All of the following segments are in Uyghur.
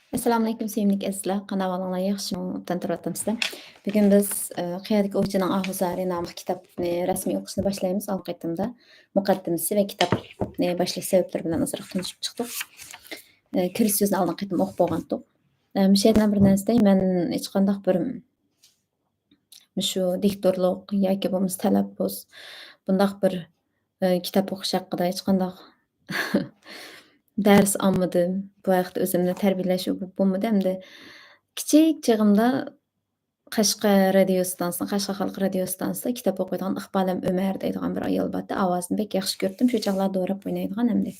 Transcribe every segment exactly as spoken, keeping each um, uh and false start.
ئەسسالامۇئەلەيكۇم، سۆيۈملۈك ئەزىزلەر، قانالىڭلار ياخشىمۇ؟ ئوبدان تۇرۇۋاتامسىلەر؟ بۈگۈن بىز، ئە، قىيادىكى ئوۋچىنىڭ ئاھۇ زارى ناملىق كىتابنى رەسمىي ئوقۇشنى باشلايمىز. ئالدىنقى قېتىمدا مۇقەددىمىسى ۋە كىتابنى باشلاش سەۋەبلىرى بىلەن ئازراق تونۇشۇپ چىقتۇق. ئە، كىرىش سۆزىنى ئالدىنقى قېتىم ئوقۇپ بولغانتۇق. ئە، مۇشۇ يەردىن بىر نەرسە دەي، مەن ھېچقانداق بىر مۇشۇ دىكتورلۇق ياكى بولمىسا تەلەپپۇز، بۇنداق بىر، ئە، كىتاب ئوقۇش ھەققىدە ھېچقانداق دەرس ئالمىدىم. بۇ ھەقتە ئۆزۈمنى تەربىيەلەش بولمىدى. ئەمدى كىچىك چېغىمدا قەشقەر رادىيو ئىستانسىسىنىڭ، قەشقەر خەلق رادىيو ئىستانسىسىدا كىتاب ئوقۇيدىغان ئىقبالەم ئۆمەر دەيدىغان بىر ئايال بارتتى. ئاۋازىنى بەك ياخشى كۆرەتتىم. شۇ چاغلار دوراپ ئوينايدىغان ئەمدى.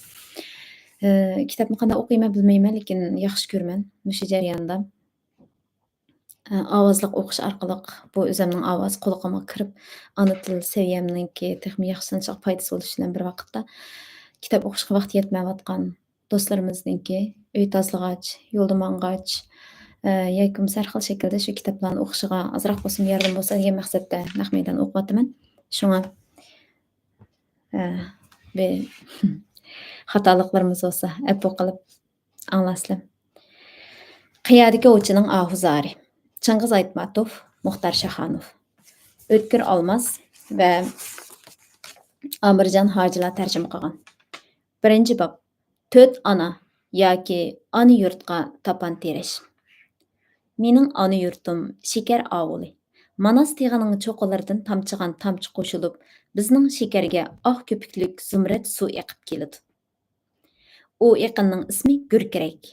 ئە، كىتابنى قانداق ئوقۇيمەن بىلمەيمەن، لېكىن ياخشى كۆرىمەن. مۇشۇ جەرياندا ئاۋازلىق ئوقۇش ئارقىلىق بۇ ئۆزۈمنىڭ ئاۋازى قۇلىقىمغا كىرىپ، ئانا تىل سەۋىيەمنىڭكى تېخىمۇ ياخشىلىنىشىغا پايدىسى بولۇشى بىلەن بىر ۋاقىتتا، كىتاب ئوقۇشقا ۋاقتى يەتمەيۋاتقان دوستلىرىمىزنىڭكى ئۆي تازىلىغاچ، يولدا ماڭغاچ، ئە، ياكى بولمىسا ھەر خىل شەكىلدە شۇ كىتابلارنى ئوقۇشىغا ئازراق بولسىمۇ ياردىمى بولسا دېگەن مەقسەتتە نەق مەيدان ئوقۇۋاتىمەن. شۇڭا، ئە، بىر خاتالىقلىرىمىز بولسا ئەپۇ قىلىپ ئاڭلارسىلەر. قىيادىكى ئوۋچىنىڭ ئاھۇ زارى. چىڭگىز ئايتماتوف، مۇختار شاخانوف. ئۆتكۈر ئالماس ۋە ئامىرجان ھاجىلار تەرجىمە قىلغان. بىرىنچى باب. تۆت ئانا ياكى ئانا يۇرتقا تاپان تىرەش. مېنىڭ ئانا يۇرتۇم شېكەر ئاۋۇلى. ماناس تېغىنىڭ چوققىلىرىدىن تامچىغان تامچە قوشۇلۇپ، بىزنىڭ شېكەرگە ئاق كۆپۈكلۈك زۇمرەت سۇ ئېقىپ كېلىدۇ. ئۇ ئېقىننىڭ ئىسمى گۈركىرەك.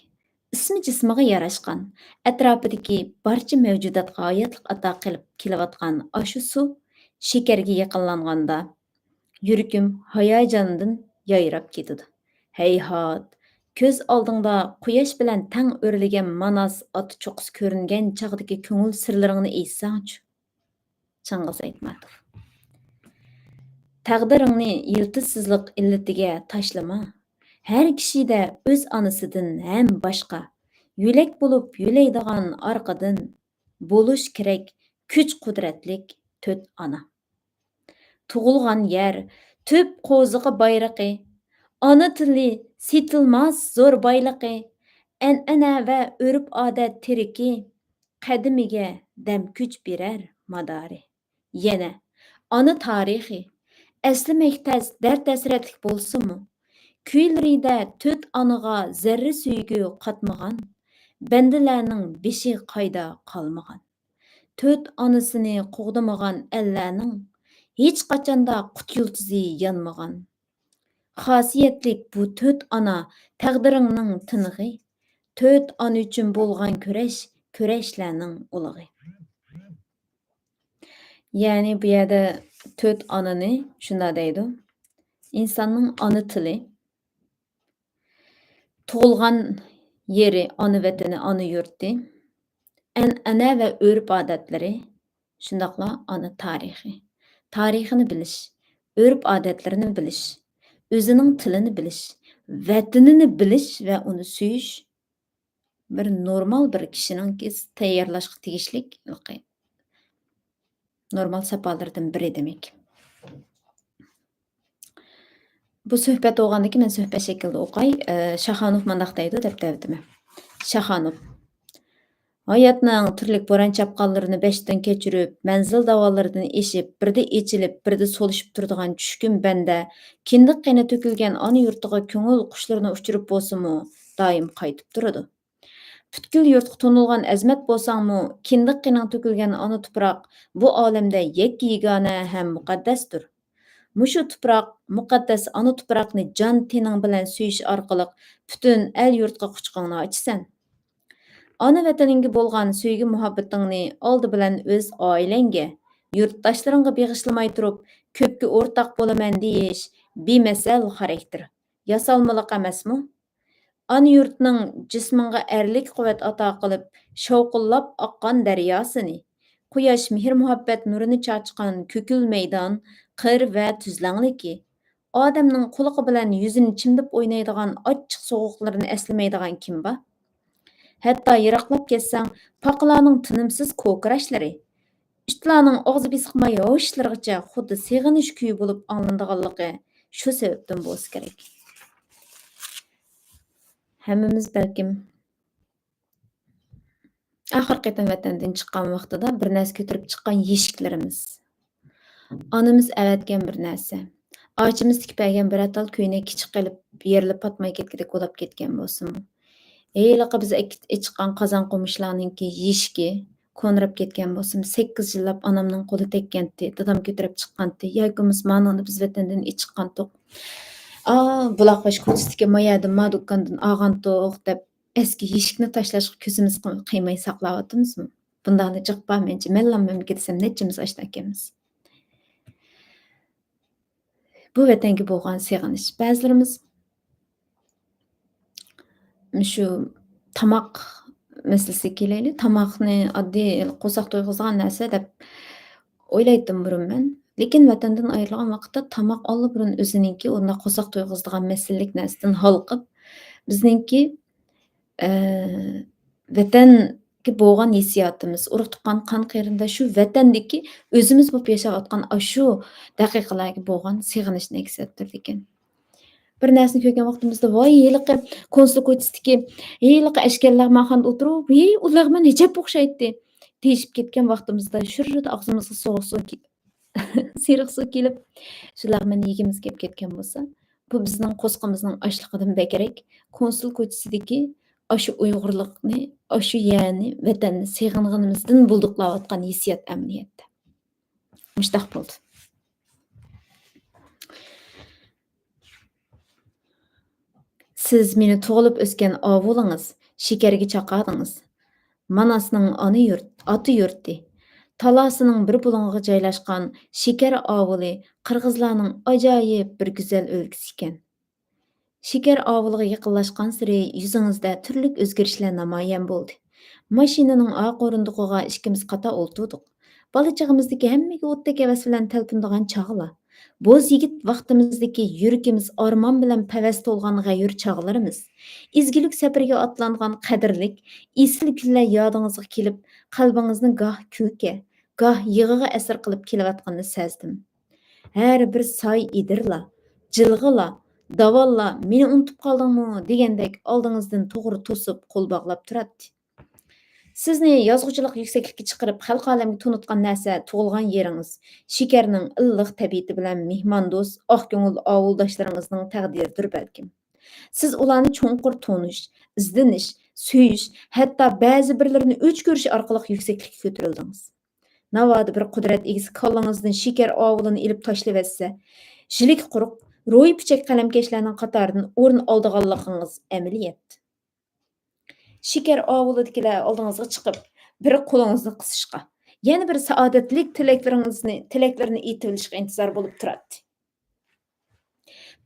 ئىسمى جىسمىغا ياراشقان، ئەتراپىدىكى بارچە مەۋجۇداتقا ھاياتلىق ئاتا قىلىپ كېلىۋاتقان ئاشۇ سۇ شېكەرگە يېقىنلانغاندا، يۈرىكىم ھاياجاندىن يايراپ كېتىدۇ. ھەيھات، كۆز ئالدىڭدا قۇياش بىلەن تەڭ ئۆرلىگەن ماناس ئاتا چوققىسى كۆرۈنگەن چاغدىكى كۆڭۈل سىرلىرىڭنى ئېيتساڭچۇ؟ چىڭگىز ئايتماتوف. تەقدىرىڭنى يىلتىزسىزلىق ئىللىتىگە تاشلىما. ھەر كىشىدە ئۆز ئانىسىدىن ھەم باشقا، يۆلەك بولۇپ يۆلەيدىغان ئارقىدىن، بولۇش كېرەك كۈچ-قۇدرەتلىك تۆت ئانا. تۇغۇلغان يەر، تۈپ قوزىقى بايرىقى، ئانا تىلى سېتىلماس زور بايلىقى، ئەنئەنە ۋە ئۆرپ-ئادەت تىرىكى، قەدىمىگە دەم كۈچ بېرەر مادارى. يەنە ئانا تارىخى، ئەسلىمەك تەس دەرد-ھەسرەتلىك بولسىمۇ، كۈيلىرىدە تۆت ئانىغا زەررە سۆيگۈ قاتمىغان، بەندىلەرنىڭ بېشى قايدا قالمىغان. تۆت ئانىسىنى قوغدىمىغان ئەللەرنىڭ ھېچقاچاندا قۇت يۇلتۇزى يانمىغان. خاسىيەتلىك بۇ تۆت ئانا تەقدىرىڭنىڭ تىنىقى، تۆت ئانا ئۈچۈن بولغان كۈرەش، كۈرەشلەرنىڭ ئۇلىغى. يەنى بۇ يەردە تۆت ئانىنى شۇنداق دەيدۇ. ئىنساننىڭ ئانا تىلى، تۇغۇلغان يېرى، ئانا ۋەتىنى، ئانا يۇرتى، ئەنئەنە ۋە ئۆرپ-ئادەتلىرى، شۇنداقلا ئانا تارىخى. تارىخىنى بىلىش، ئۆرپ-ئادەتلىرىنى بىلىش، ئۆزىنىڭ تىلىنى بىلىش، ۋەتىنىنى بىلىش ۋە ئۇنى سۆيۈش بىر نورمال بىر كىشىنىڭكى تەييارلاشقا تېگىشلىك ھېلىقى نورمال ساپالىرىدىن بىرى دېمەك. بۇ سۆھبەت بولغاندىكىن مەن سۆھبەت شەكلىدە ئوقاي. ئە، شاخانوف مۇنداق دەيدۇ دەپ دەۋېتىمەن. شاخانوف. ھاياتنىڭ تۈرلۈك بوران-چاپقانلىرىنى بەشتىن كەچۈرۈپ، مەنزىل داۋانلىرىدىن ئېشىپ، بىردە ئېچىلىپ، بىردە سولىشىپ تۇرىدىغان چۈشكۈن بەندە كىندىك قېنى تۆكۈلگەن ئانا يۇرتىغا كۆڭۈل قۇشلىرىنى ئۇچۇرۇپ بولسىمۇ، دائىم قايتىپ تۇرىدۇ. پۈتكۈل يۇرتقا تونۇلغان ئەزىمەت بولساڭمۇ، كىندىك قېنىڭ تۆكۈلگەن ئانا تۇپراق بۇ ئالەمدە يەككە-يېگانە ھەم مۇقەددەستۇر. مۇشۇ تۇپراق، مۇقەددەس ئانا تۇپراقنى جان تېنىڭ بىلەن سۆيۈش ئارقىلىق پۈتۈن ئەل-يۇرتقا قۇچىقىڭنى ئاچىسەن. ئانا ۋەتىنىڭگە بولغان سۆيگۈ-مۇھەببىتىڭنى ئالدى بىلەن ئۆز ئائىلەڭگە، يۇرتداشلىرىڭغا بېغىشلىماي تۇرۇپ، كۆپكە ئورتاق بولىمەن دېيىش بىمەسەل خاراكتېر، ياسالمىلىق ئەمەسمۇ؟ ئانا يۇرتنىڭ جىسمىڭغا ئەرلىك قۇۋۋەت ئاتا قىلىپ، شاۋقۇنلاپ ئاققان دەرياسىنى، قۇياش مېھىر-مۇھەببەت نۇرىنى چاچقان كۈكۈل مەيدان، قىر ۋە تۈزلەڭلىكى، ئادەمنىڭ قۇلىقى بىلەن يۈزىنى چىمدىپ ئوينايدىغان ئاچچىق سوغۇقلىرىنى ئەسلىمەيدىغان كىم بار؟ ھەتتا يىراقلاپ كەتسەڭ، پاقىلارنىڭ تىنىمسىز كوكىراشلىرى، ئىتلارنىڭ ئاغزى بېسىق ماي ھاۋشىشلىرىغىچە خۇددى سېغىنىش كۈيى بولۇپ ئاڭلىنىدىغانلىقى شۇ سەۋەبتىن بولسا كېرەك. ھەممىمىز بەلكىم ئاخىرقى قېتىم ۋەتەندىن چىققان ۋاقتىدا بىر نەرسە كۆتۈرۈپ چىققان يېشىكلىرىمىز. ئانىمىز ئەۋەتكەن بىر نەرسە. ئاچىمىز تىكىپ بەرگەن بىرەر تال كۆينەك كىچىك قېلىپ، يېرىلىپ پاتماي كەتكۈدەك بولاپ كەتكەن بولسىمۇ. ھېلىقى بىز ئەك-، ئېچىققان قازان قومۇچلارنىڭكى يېشىكى كونىراپ كەتكەن بولسىمۇ، سەككىز يىللاپ ئانامنىڭ قولى تەگكەنتى، دادام كۆتۈرۈپ چىققانتى، ياكى بولمىسا مانىڭدا بىز ۋەتەندىن ئېچىققانتۇق. ئا، بۇلاقباش كوچىسىدىكى ما يەردىن، ما دۇكاندىن ئالغانتۇق دەپ، ئەسكى يېشىكنى تاشلاشقا كۆزىمىز قىي-، قىيماي ساقلاۋاتىمىزمۇ؟ بۇنداقلا جىق بار مەنچە. مەنلا مەملىكەت دېسەم نەچچىمىز ئاشنا ئىكەنمىز. بۇ ۋەتەنگە بولغان سېغىنىش. بەزىلىرىمىز مۇشۇ تاماق مەسىلىسىگە كېلەيلى. تاماقنى ئاددىي قورساق تويغۇزىدىغان نەرسە دەپ ئويلايتتىم بۇرۇن مەن. لېكىن ۋەتەندىن ئايرىلغان ۋاقىتتا تاماق ئاللىبۇرۇن ئۆزىنىڭكى ئورنىدا قورساق تويغۇزىدىغان مەسىلىلىك نەرسىدىن ھالقىپ، بىزنىڭكى، ئە، ۋەتەنگە بولغان ھېسسىياتىمىز، ئۇرۇق-تۇغقان، قان-قېرىنداش، شۇ ۋەتەندىكى ئۆزىمىز بولۇپ ياشاۋاتقان ئاشۇ دەقىقىلەرگە بولغان سېغىنىشنى ئەكس ئەتتۈرىدىكەن. بىر نەرسىنى كۆرگەن ۋاقتىمىزدا، ۋاي، ھېلىقى كونسۇل كوچىسىدىكى ھېلىقى ئەشكەر لەغمەنخانىدا ئولتۇرۇپ، ھېي، ئۇ لەغمەن ئەجەب ئوخشايتتى، دېيىشىپ كەتكەن ۋاقتىمىزدا، شۇررىدە ئاغزىمىزغا سوغۇق سۇ كى-، سېرىق سۇ كېلىپ، شۇ لەغمەننى يېگۈمىز كېلىپ كەتكەن بولسا، بۇ بىزنىڭ قورسىقىمىزنىڭ ئاچلىقىدىن بەكرەك، كونسۇل كوچىسىدىكى ئاشۇ ئۇيغۇرلۇقنى، ئاشۇ يەرنى، ۋەتەننى سېغىنغىنىمىزدىن بۇلدۇقلاۋاتقان ھېسسىيات ئەمەلىيەتتە. مۇشۇنداق بولدى. سىز مېنى تۇغۇلۇپ ئۆسكەن ئاۋۇلىڭىز، شېكەرگە چاقادىڭىز. ماناسنىڭ ئانا يۇرت-، ئاتا يۇرتى، تالاسىنىڭ بىر بۇلۇڭىغا جايلاشقان شېكەر ئاۋۇلى قىرغىزلارنىڭ ئاجايىپ بىر گۈزەل ئۆلكىسى ئىكەن. شېكەر ئاۋۇلىغا يېقىنلاشقانسېرى يۈزىڭىزدە تۈرلۈك ئۆزگىرىشلەر نامايان بولدى. ماشىنىنىڭ ئارقا ئورۇندۇقىغا ئىككىمىز قاتار ئولتۇردۇق. بالا چېغىمىزدىكى ھەممىگە ئوتتەك ھەۋەس بىلەن تەلپۈنىدىغان چاغلار. بوز يىگىت ۋاقتىمىزدىكى يۈرىكىمىز ئارمان بىلەن پەۋەس تولغان غەيۇر چاغلىرىمىز. ئىزگىلىك سەپىرىگە ئاتلانغان قەدىرلىك، ئېسىل كۈنلەر يادىڭىزغا كېلىپ، قەلبىڭىزنى گاھ كۈلكە، گاھ يىغىغا ئەسىر قىلىپ كېلىۋاتقىنىنى سەزدىم. ھەر بىر ساي ئېدىرلا، جىلغىلا، داۋانلا، «مېنى ئۇنتۇپ قالدىڭمۇ؟» دېگەندەك ئالدىڭىزدىن توغرا توسۇپ، قول باغلاپ تۇراتتى. سىزنى يازغۇچىلىق يۈكسەكلىككە چىقىرىپ، خەلقى ئالەمگە تونۇتقان نەرسە تۇغۇلغان يېرىڭىز، شېكەرنىڭ ئىللىق تەبىئىتى بىلەن مېھماندوست، ئاق كۆڭۈل ئاۋۇلداشلىرىڭىزنىڭ تەقدىرىدۇر بەلكىم. سىز ئۇلارنى چوڭقۇر تونۇش، ئىزدىنىش، سۆيۈش، ھەتتا بەزى بىرلىرىنى ئۆچ كۆرۈش ئارقىلىق يۈكسەكلىككە كۆتۈرۈلدىڭىز. ناۋادا بىر قۇدرەت ئىگىسى كاللىڭىزدىن شېكەر ئاۋۇلىنى ئېلىپ تاشلىۋەتسە، ژىلىكى قۇرۇق، روھى پۈچەك قەلەمكەشلەرنىڭ قاتارىدىن ئورۇن ئالىدىغانلىقىڭىز ئەمەلىيەت. شېكەر ئاۋۇلىدىكىلەر ئالدىڭىزغا چىقىپ، بىر قولىڭىزنى قىسىشقا، يەنە بىر سائادەتلىك تىلەكلىرىڭىزنى، تىلەكلىرىنى ئېيتىۋېلىشقا ئىنتىزار بولۇپ تۇراتتى.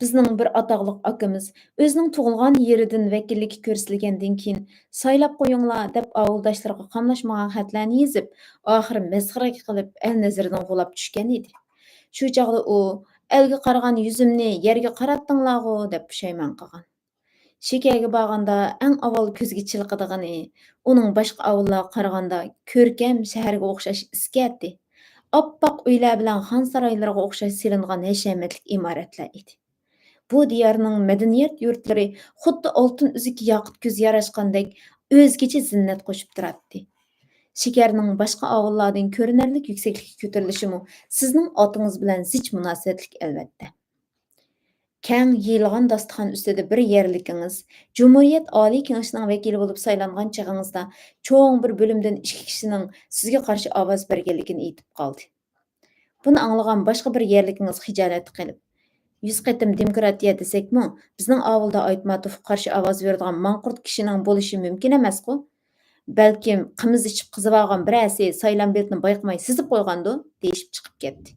بىزنىڭ بىر ئاتاقلىق ئاكىمىز ئۆزىنىڭ تۇغۇلغان يېرىدىن ۋەكىللىككە كۆرسىتىلگەندىن كېيىن، «سايلاپ قويۇڭلار» دەپ ئاۋۇلداشلىرىغا قاملاشمىغان خەتلەرنى يېزىپ، ئاخىرى مەسخىرە قىلىپ ئەل نەزىرىدىن غۇلاپ چۈشكەن ئىدى. شۇ چاغدا ئۇ، «ئەلگە قارىغان يۈزۈمنى يەرگە قاراتتىڭلارغۇ» دەپ پۇشايمان قىلغان. شېكەرگە بارغاندا ئەڭ ئاۋۋال كۆزگە چېلىقىدىغىنى، ئۇنىڭ باشقا ئاۋۇللارغا قارىغاندا كۆركەم شەھەرگە ئوخشاش ئىسكەتى، ئاپئاق ئۆيلەر بىلەن خان سارايلىرىغا ئوخشاش سېلىنغان ھەشەمەتلىك ئىمارەتلەر ئىدى. بۇ دىيارنىڭ مەدەنىيەت يۇرتلىرى خۇددى ئالتۇن ئۈزۈككە ياقۇت كۆز ياراشقاندەك ئۆزگىچە زىننەت قوشۇپ تۇراتتى. شېكەرنىڭ باشقا ئاۋۇللاردىن كۆرۈنەرلىك يۈكسەكلىككە كۆتۈرۈلۈشىمۇ سىزنىڭ ئاتىڭىز بىلەن زىچ مۇناسىۋەتلىك، ئەلۋەتتە. كەڭ يېيىلغان داستىخان ئۈستىدە بىر يەرلىكىڭىز، جۇمھۇرىيەت ئالىي كېڭىشىنىڭ ۋەكىلى بولۇپ سايلانغان چېغىڭىزدا چوڭ بىر بۆلۈمدىن ئىككى كىشىنىڭ سىزگە قارشى ئاۋاز بەرگەنلىكىنى ئېيتىپ قالدى. بۇنى ئاڭلىغان باشقا بىر يەرلىكىڭىز خىجالەتكە قېلىپ، «يۈز قېتىم دېموكراتىيە دېسەكمۇ، بىزنىڭ ئاۋۇلدا ئايتماتوفقا قارشى ئاۋاز بېرىدىغان ماڭقۇرت كىشىنىڭ بولۇشى مۇمكىن ئەمەسقۇ؟ بەلكىم قىمىز ئىچىپ قىزىۋالغان بىرەرسى سايلام بېلىتىنى بايقىماي سىزىپ قويغاندۇ؟» دېيىشىپ چىقىپ كەتتى.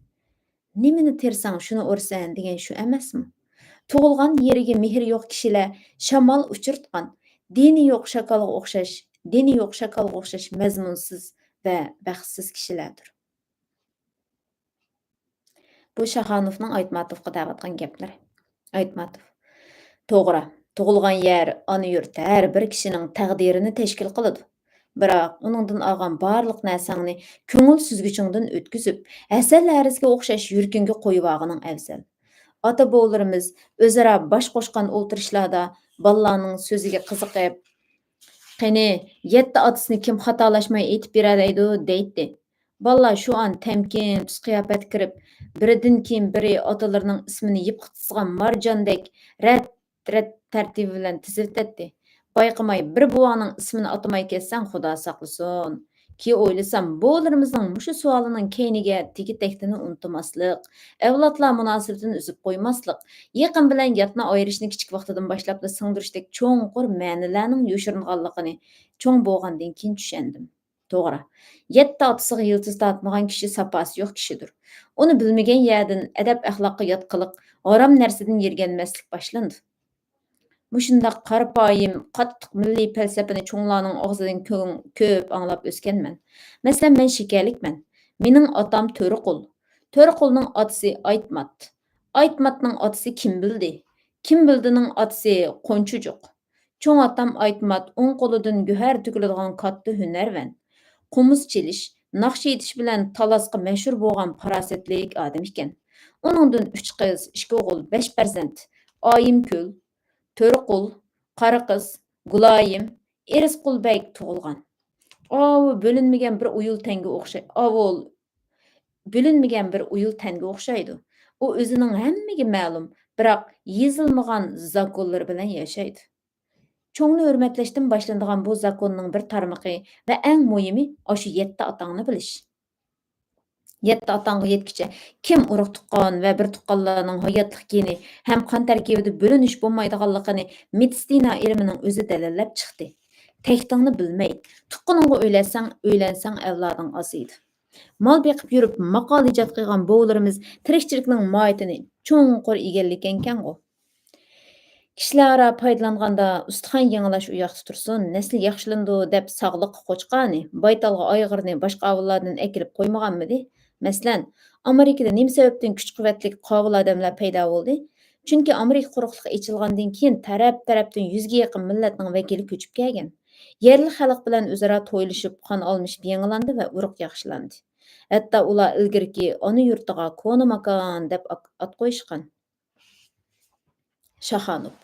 «نېمىنى تېرىساڭ، شۇنى ئورىسەن» دېگەن شۇ ئەمەسمۇ؟ تۇغۇلغان يېرىگە مېھرى يوق كىشىلەر شامال ئۇچۇرتقان، دېنى يوق شاكالغا ئوخشاش، دېنى يوق شاكالغا ئوخشاش مەزمۇنسىز ۋە بەختسىز كىشىلەردۇر. بۇ شاخانوفنىڭ ئايتماتوفقا دەۋاتقان گەپلىرى. ئايتماتوف: «توغرا، تۇغۇلغان يەر، ئانا يۇرت ھەر بىر كىشىنىڭ تەقدىرىنى تەشكىل قىلىدۇ. بىراق، ئۇنىڭدىن ئالغان بارلىق نەرسەڭنى كۆڭۈل سۈزگۈچىڭدىن ئۆتكۈزۈپ، ھەسەل ھەرىسىگە ئوخشاش يۈرىكىڭگە قويۇۋالغىنىڭ ئەۋزەل. ئاتا-بوۋىلىرىمىز ئۆزئارا باش قوشقان ئولتۇرۇشلاردا بالىلارنىڭ سۆزىگە قىزىقىپ، «قېنى، يەتتە ئاتىسىنى كىم خاتالاشماي ئېيتىپ بېرەلەيدۇ؟» دەيتتى. بالىلار شۇ ئان تەمكىن تۈس-قىياپەتكە كىرىپ، بىرىدىن كېيىن بىرى ئاتىلىرىنىڭ ئىسمىنى يىپقا تىزغان مارجاندەك رەت-رەت تەرتىپى بىلەن تىزىۋېتەتتى. بايقىماي، بىر بوۋاڭنىڭ ئىسمىنى ئاتىماي كەتسەڭ، خۇدا ساقلىسۇن. كېيىن ئويلىسام، بوۋىلىرىمىزنىڭ مۇشۇ سوئالىنىڭ كەينىگە تېگى-تەكتىنى ئۇنتۇماسلىق، ئەۋلادلار مۇناسىۋىتىنى ئۈزۈپ قويماسلىق، يېقىن بىلەن ياتنى ئايرىشنى كىچىك ۋاقتىدىن باشلاپلا سىڭدۈرۈشتەك چوڭقۇر مەنىلەرنىڭ يوشۇرۇنغانلىقىنى چوڭ بولغاندىن كېيىن چۈشەندىم. توغرا، يەتتە ئاتىسىغا يىلتىز تارتمىغان كىشى ساپاسى يوق كىشىدۇر. ئۇنى بىلمىگەن يەردىن ئەدەپ-ئەخلاققا يات قىلىق، ھارام نەرسىدىن يىرگەنمەسلىك باشلىنىدۇ. مۇشۇنداق قارىپايىم، قاتتىق مىللىي پەلسەپىنى چوڭلارنىڭ ئاغزىدىن كۆ-، كۆپ ئاڭلاپ ئۆسكەنمەن. مەسىلەن، مەن شېكەرلىكمەن. مېنىڭ ئاتام تۆرىقۇل. تۆرىقۇلنىڭ ئاتىسى ئايتمات. ئايتماتنىڭ ئاتىسى كىمبىلدى. كىمبىلدىنىڭ ئاتىسى قونچۇجۇق. چوڭ ئاتام ئايتمات ئوڭ قولىدىن گۆھەر تۆكۈلىدىغان كاتتا ھۈنەرۋەن. قومۇز چېلىش، ناخشا ئېيتىش بىلەن تالاسقا مەشھۇر بولغان پاراسەتلىك ئادەم ئىكەن. ئۇنىڭدىن ئۈچ قىز، ئىككى ئوغۇل، بەش پەرزەنت، ئايىمكۈل، تۆرىقۇل، قارا قىز، گۇلايىم، ئېرىسقۇل بەگ تۇغۇلغان. ئاۋۇ بۆلۈنمىگەن بىر ئۇيۇل تەنگە ئوخشاي-، ئاۋۇ بۆلۈنمىگەن بىر ئۇيۇل تەنگە ئوخشايدۇ. ئۇ ئۆزىنىڭ ھەممىگە مەلۇم، بىراق يېزىلمىغان زاكونلىرى بىلەن ياشايدۇ. چوڭنى ھۆرمەتلەشتىن باشلىنىدىغان بۇ زاكوننىڭ بىر تارمىقى ۋە ئەڭ مۇھىمى ئاشۇ يەتتە ئاتاڭنى بىلىش. يەتتە ئاتاڭغا يەتكۈچە كىم ئۇرۇق-تۇغقان ۋە بىر تۇغقانلارنىڭ ھاياتلىق گېنى ھەم قان تەركىبىدە بۆلۈنۈش بولمايدىغانلىقىنى مېدىتسىنا ئىلمىنىڭ ئۆزى دەلىللەپ چىقتى. تەكتىڭنى بىلمەي، تۇغقىنىڭغا ئۆيلەنسەڭ، ئۆيلەنسەڭ ئەۋلادىڭ ئازىيىدۇ. مال بېقىپ يۈرۈپ ماقالە ئىجاد قىلغان بوۋىلىرىمىز تىرىكچىلىكنىڭ ماھىيىتىنى چوڭقۇر ئىگىلىگەنكەنغۇ. كىشىلەر ئارا پايدىلانغاندا ئۇستىخان يېڭىلاش ئۇ ياقتا تۇرسۇن، نەسلى ياخشىلىنىدۇ دەپ ساغلىققا قوچقانى، بايتالغا ئايغىرنى باشقا ئاۋۇللاردىن ئەكېلىپ قويمىغانمىدى؟ مەسىلەن، ئامېرىكىدا نېمە سەۋەبتىن كۈچ-قۇۋۋەتلىك قاۋۇل ئادەملەر پەيدا بولدى؟ چۈنكى ئامېرىكا قۇرۇقلۇقى ئېچىلغاندىن كېيىن تەرەپ-تەرەپتىن يۈزگە يېقىن مىللەتنىڭ ۋەكىلى كۆچۈپ كەلگەن. يەرلىك خەلق بىلەن ئۆزئارا تويلىشىپ، قان ئالمىشىپ يېڭىلاندى ۋە ئۇرۇق ياخشىلاندى. ھەتتا ئۇلار ئىلگىرىكى ئانا يۇرتىغا كونا ماكان دەپ ئاك-، ئات قويۇشقان. شاخانوف.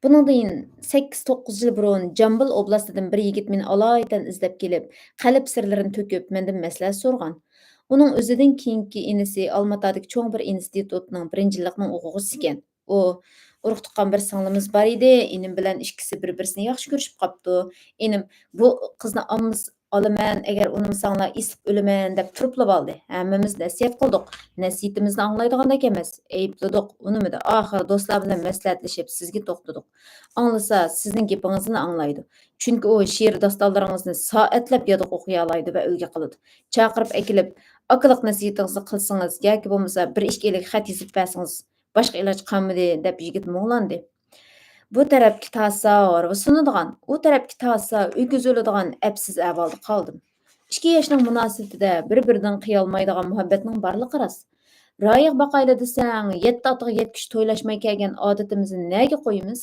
بۇنىڭدىن سەككىز، توققۇز يىل بۇرۇن جامبۇل ئوبلاستىدىن بىر يىگىت مېنى ئالايىتەن ئىزدەپ كېلىپ، قەلب سىرلىرىنى تۆكۈپ، مەندىن مەسلىھەت سورىغان. ئۇنىڭ ئۆزىدىن كېيىنكى ئىنىسى ئالماتادىكى چوڭ بىر ئىنستىتۇتنىڭ بىرىنچى يىللىقىنىڭ ئوقۇغۇچىسى ئىكەن. ئۇ، ئۇرۇق-تۇغقان بىر سىڭلىمىز بار ئىدى، ئىنىم بىلەن ئىككىسى بىر-بىرسىنى ياخشى كۆرۈشۈپ قاپتۇ. ئىنىم، بۇ قىزنى ئالمىس-، ئالىمەن، ئەگەر ئۇنىمىساڭلار ئېسىپ ئۆلىمەن دەپ تۇرۇپلا بالدى. ھەممىمىز نەسىھەت قىلدۇق. نەسىھىتىمىزنى ئاڭلايدىغاندەك ئەمەس. ئەيىبلىدۇق، ئۇنىمىدى. ئاخىرى دوستلار بىلەن مەسلىھەتلىشىپ سىزگە توختىدۇق. ئاڭلىسا سىزنىڭ گېپىڭىزنىلا ئاڭلايدۇ. چۈنكى ئۇ شېئىر داستانلىرىڭىزنى سائەتلەپ يادىغا ئوقۇيالايدۇ ۋە ئۆيگە قالىدۇ. چاقىرىپ ئەكېلىپ، ئاكىلىق نەسىھىتىڭىزنى قىلسىڭىز ياكى بولمىسا بىر ئىككى ئىلىك خەت يېزىپ بەرسىڭىز، باشقا ئىلاج قالمىدى، دەپ يىگىت مۇڭلاندى. بۇ تەرەپكە تارتسا ھارۋا سۇنىدىغان، ئۇ تەرەپكە تارتسا ئۆكۈز ئۆلىدىغان ئەپسىز ئەھۋالدا قالدىم. ئىككى ياشنىڭ مۇناسىۋىتىدە بىر-بىرىدىن قىيالمايدىغان مۇھەببەتنىڭ بارلىقى راست. رايىغا باقايلى دېسەڭ، يەتتە ئاتىغا يەتكۈچە تويلاشماي كەلگەن ئادىتىمىزنى نەگە قويىمىز؟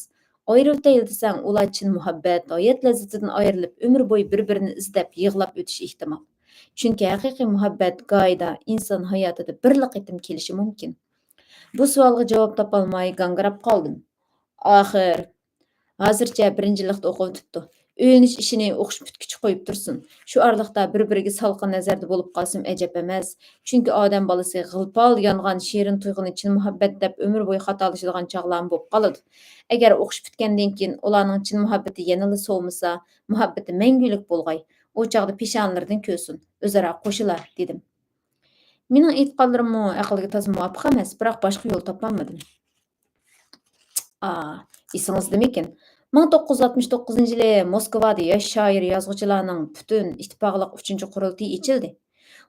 ئايرىۋېتەيلى دېسەڭ، ئۇلار چىن مۇھەببەت، ھايات لەززىتىدىن ئايرىلىپ، ئۆمۈر بويى بىر-بىرىنى ئىزدەپ، يىغلاپ ئۆتۈشى ئېھتىمال. چۈنكى ھەقىقىي مۇھەببەت گاھىدا ئىنسان ھاياتىدا بىرلا قېتىم كېلىشى مۇمكىن. بۇ سوئالغا جاۋاب تاپالماي گاڭگىراپ قالدىم. ئاخىر، ھازىرچە بىرىنچى يىللىقتا ئوقۇۋېتىپتۇ. ئۆيلىنىش ئىشىنى ئوقۇش پۈتكۈچە قويۇپ تۇرسۇن. شۇ ئارىلىقتا بىر-بىرىگە سالقىن نەزەردە بولۇپ قالسىمۇ ئەجەب ئەمەس. چۈنكى ئادەم بالىسى غىل-پال يانغان شېرىن تۇيغۇنى چىن مۇھەببەت دەپ ئۆمۈر بويى خاتالىشىدىغان چاغلارمۇ بولۇپ قالىدۇ. ئەگەر ئوقۇش پۈتكەندىن كېيىن ئۇلارنىڭ چىن مۇھەببىتى يەنىلا سوۋۇمىسا، مۇھەببىتى مەڭگۈلۈك بولغاي. ئۇ چاغدا پېشانىلىرىدىن كۆرسۇن. ئۆزئارا قوشۇلار، دېدىم. مېنىڭ ئېيتقانلىرىممۇ ئەقىلگە تازا مۇۋاپىق ئەمەس، بىراق باشقا يول تاپالمىدىم. ئا، ئېسىڭىزدىمىكىن؟ مىڭ توققۇز يۈز ئاتمىش توققۇزىنچى يىلى موسكۋادا ياش شائىر يازغۇچىلارنىڭ پۈتۈن ئىتتىپاقلىق ئۈچىنچى قۇرۇلتىيى ئېچىلدى.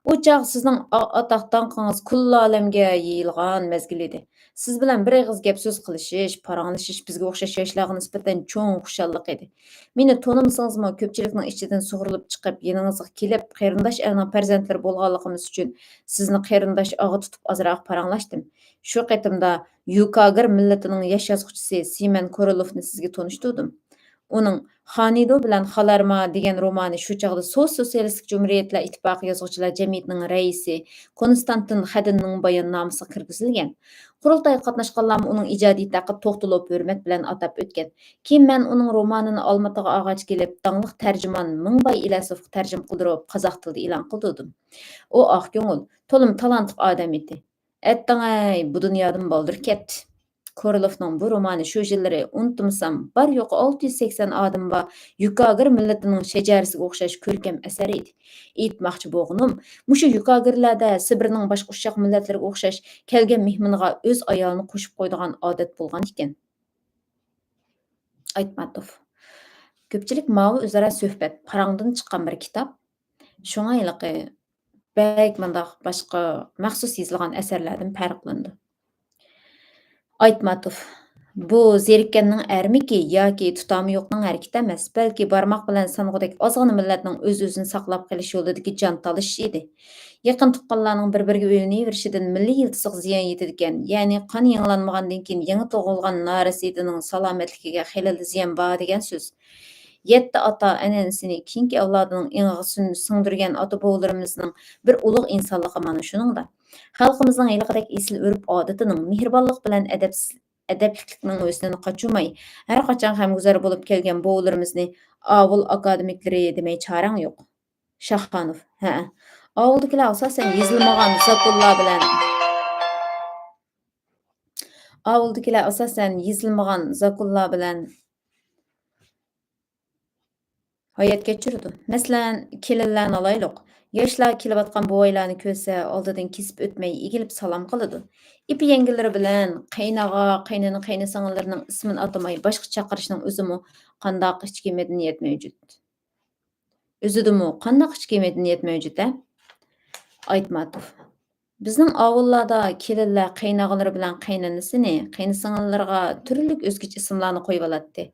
ئۇ چاغ سىزنىڭ ئا-، ئاتاق داڭقىڭىز كۈللى ئالەمگە يېيىلغان مەزگىل ئىدى. سىز بىلەن بىر ئېغىز گەپ سۆز قىلىشىش، پاراڭلىشىش بىزگە ئوخشاش ياشلارغا نىسبەتەن چوڭ خۇشاللىق ئىدى. مېنى تونۇمىسىڭىزمۇ، كۆپچىلىكنىڭ ئىچىدىن سۇغۇرۇلۇپ چىقىپ، يېنىڭىزغا كېلىپ، قېرىنداش ئەلنىڭ پەرزەنتلىرى بولغانلىقىمىز ئۈچۈن سىزنى قېرىنداش ئاغا تۇتۇپ ئازراق پاراڭلاشتىم. شۇ قېتىمدا يۇكاگىر مىللىتىنىڭ ياش يازغۇچىسى سىمەن كورولوفنى سىزگە تونۇشتۇردۇم. ئۇنىڭ خانىدو بىلەن خالارما دېگەن رومانى شۇ چاغدا سوتسىيالىستىك جۇمھۇرىيەتلەر ئىتتىپاقى يازغۇچىلار جەمئىيىتىنىڭ رەئىسى كونستانتىن خەدىننىڭ باياننامىسىغا كىرگۈزۈلگەن. قۇرۇلتايغا قاتناشقانلارمۇ ئۇنىڭ ئىجادىيىتى ھەققىدە توختىلىپ، ھۆرمەت بىلەن ئاتاپ ئۆتكەن. كېيىن مەن ئۇنىڭ رومانىنى ئالمىتىغا ئالغاچ كېلىپ، داڭلىق تەرجىمان مىڭباي ئىلەسوفقا تەرجىمە قىلدۇرۇپ، قازاق تىلىدا ئېلان قىلدۇردۇم. ئۇ ئاق كۆڭۈل، تولىمۇ تالانتلىق ئادەم ئىدى. ئەتتىڭەي، بۇ دۇنيادىن بالدۇر كەتتى. كورولوفنىڭ بۇ رومانى شۇ يىللىرى، ئۇنتۇمىسام، بار-يوقى ئالتە يۈز سەكسەن ئادىمى بار يۇكاگىر مىللىتىنىڭ شەجەرىسىگە ئوخشاش كۆركەم ئەسەر ئىدى. ئېيتماقچى بولغىنىم، مۇشۇ يۇكاگىرلەردە سىبىرنىڭ باشقا ئۇششاق مىللەتلىرىگە ئوخشاش كەلگەن مېھمىنىغا ئۆز ئايالىنى قوشۇپ قويىدىغان ئادەت بولغان ئىكەن. ئايتماتوف. كۆپچىلىك ماۋۇ ئۆزئارا سۆھبەت پاراڭدىن چىققان بىر كىتاب. شۇڭا ھېلىقى بەك مۇنداق باشقا مەخسۇس يېزىلغان ئەسەرلەردىن پەرقلىنىدۇ. ئايتماتوف. بۇ زېرىككەننىڭ ئەرمىكى ياكى تۇتامى يوقنىڭ ھەرىكىتى ئەمەس، بەلكى بارماق بىلەن سانىغۇدەك ئازغىنا مىللەتنىڭ ئۆز-ئۆزىنى ساقلاپ قېلىش يولىدىكى جان تالىشىشى ئىدى. يېقىن تۇغقانلارنىڭ بىر-بىرىگە ئۆيلىنىۋېرىشىدىن مىللىي يىلتىزىغا زىيان يېتىدىكەن، يەنى قان يېڭىلانمىغاندىن كېيىن يېڭى تۇغۇلغان نارەسىدىنىڭ سالامەتلىكىگە خېلىلا زىيان بار دېگەن سۆز. يەتتە ئاتا ئەنئەنىسىنى كېيىنكى ئەۋلادىنىڭ ئېڭىغا سۈن-، سىڭدۈرگەن ئاتا-بوۋىلىرىمىزنىڭ بىر ئۇلۇغ ئىنسانلىقى مانا شۇنىڭدا. خەلقىمىزنىڭ ھېلىقىدەك ئېسىل ئۆرپ-ئادىتىنىڭ، مېھرىبانلىق بىلەن ئەدەپسىز-، ئەدەپلىكلىكنىڭ ھۆسنىنى قاچۇرماي، ھەر قاچان غەمگۈزار بولۇپ كەلگەن بوۋىلىرىمىزنى ئاۋۇل ئاكادېمىكلىرى دېمەي چارەڭ يوق. شاخانوف، ھەئە. ئاۋۇلدىكىلەر ئاساسەن يېزىلمىغان زاكونلار بىلەن، ئاۋۇلدىكىلەر ئاساسەن يېزىلمىغان زاكونلار بىلەن ھايات كەچۈرىدۇ. مەسىلەن، كېلىنلەرنى ئالايلۇق. ياشلار كېلىۋاتقان بوۋايلارنى كۆرسە، ئالدىدىن كېسىپ ئۆتمەي ئېگىلىپ سالام قىلىدۇ. ئېپى-يەڭگىلىرى بىلەن قېيىنئاغا، قېيىنئانا، قېيىنسىڭىللىرىنىڭ ئىسمىنى ئاتىماي باشقا چاقىرىشنىڭ ئۆزىمۇ قانداق ئىچكى مەدەنىيەت مەۋجۇت؟ ئۆزىدىمۇ قانداق ئىچكى مەدەنىيەت مەۋجۇت-ھە؟ ئايتماتوف. بىزنىڭ ئاۋۇللاردا كېلىنلەر قېيىنئاغىلىرى بىلەن قېيىنئانىسىنى، قېيىنسىڭىللىرىغا تۈرلۈك ئۆزگىچە ئىسىملارنى قويۇۋالاتتى.